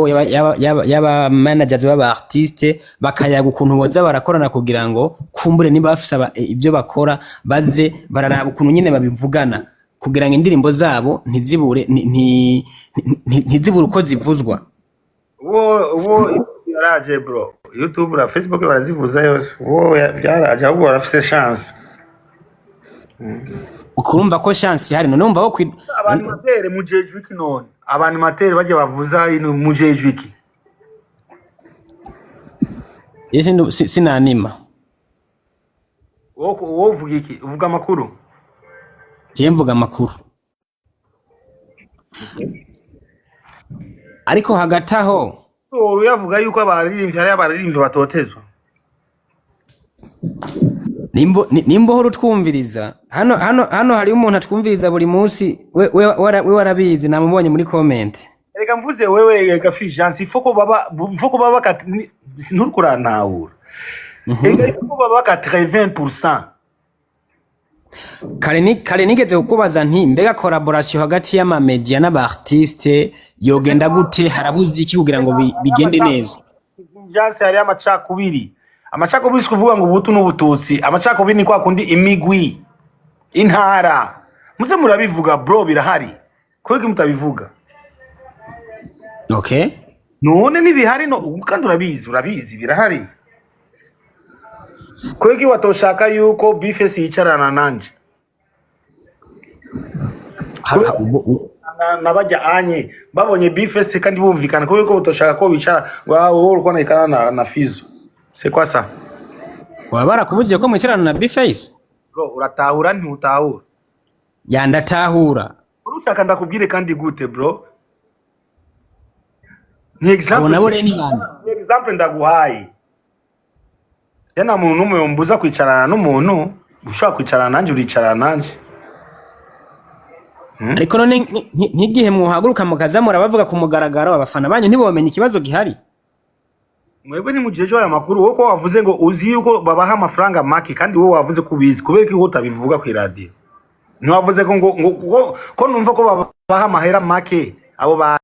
label y'aba managers b'aba artiste, bakayaga ukuntu boza barakorana kugira ngo kumbure niba bafise ibyo bakora, baze bararaba ukuntu nyine babivugana kugira ngo indirimbo zabo ntizibure ntizibure uko zivuzwa. Uwo yaraje, bro. YouTube na Facebook barazivuza yose. Uwo byaraje, ahubwo barafise chance. Ukurumva ko chance ihari, none umva ko Aba animateurs mujejwe iki none? Aba animateurs bajya bavuza ino, mujejwe iki? Ese sinanima. Wowe uvuga iki? Uvuga amakuru? Jewe mvuga amakuru, ariko hagati aho Uyavuga yuko abaririmbyi, hari abaririmbyi batotezwa. Nimba uhora utwumviriza hano hariho umuntu atwumviriza buri munsi, we warabizi, namubonye muri comment. Reka mvuze wewe, reka Fulgence, ifo ko baba nturiko urantahura. Reka, il faut ko baba 80%. Kare nigeze kukubaza nti: "Mbega collaboration hagati y'ama media n'aba artiste yogenda gute? Harabuze iki kugira ngo bigende neza?" Fulgence, hariyo amacakubiri. Amacakubiri si kuvuga ngo ubutu n'ubututsi. Amacakubiri ni kwa kundi imigwi, intara, muze murabivuga, bro, birahari. Kubera ko mutabivuga? Okay. None ntibihari? No kandi urabizi, birahari. Kubera ko watoshaka yuko B-Face yicarana nanje na bajya anye babonye B-Face kandi bumvikana, kubera ko utoshaka ko bicara ngo: "Ah, wowe uriko naikana na Fizo." C'est quoi ça? Waba barakubujije ko mwicarana na B-Face? Bro, uratahura, ntiutahura? Yandatahura. Urushaka ndakubwire kandi gute, bro? Ni Abo example. nabo rero ni bande? Ni example ndaguhaye. Ya, nta muntu n'umwe yombuza kwicarana n'umuntu. Ushobora kwicarana nanjye, uricarana nanjye. Ariko none nk'igihe muhaguruka mukaza murabavuga ku mugaragaro, abafana banyu ntibomenya ikibazo gihari? Mwebwe ntimujejwe aya makuru. Wowe ko wavuze ngo uzi yuko babaha amafaranga make, kandi wowe wavuze ko ubizi, kubera ko utabivuga ku iradiyo? Ntiwavuze ko ngo ko numva ko babaha amahera make abo ba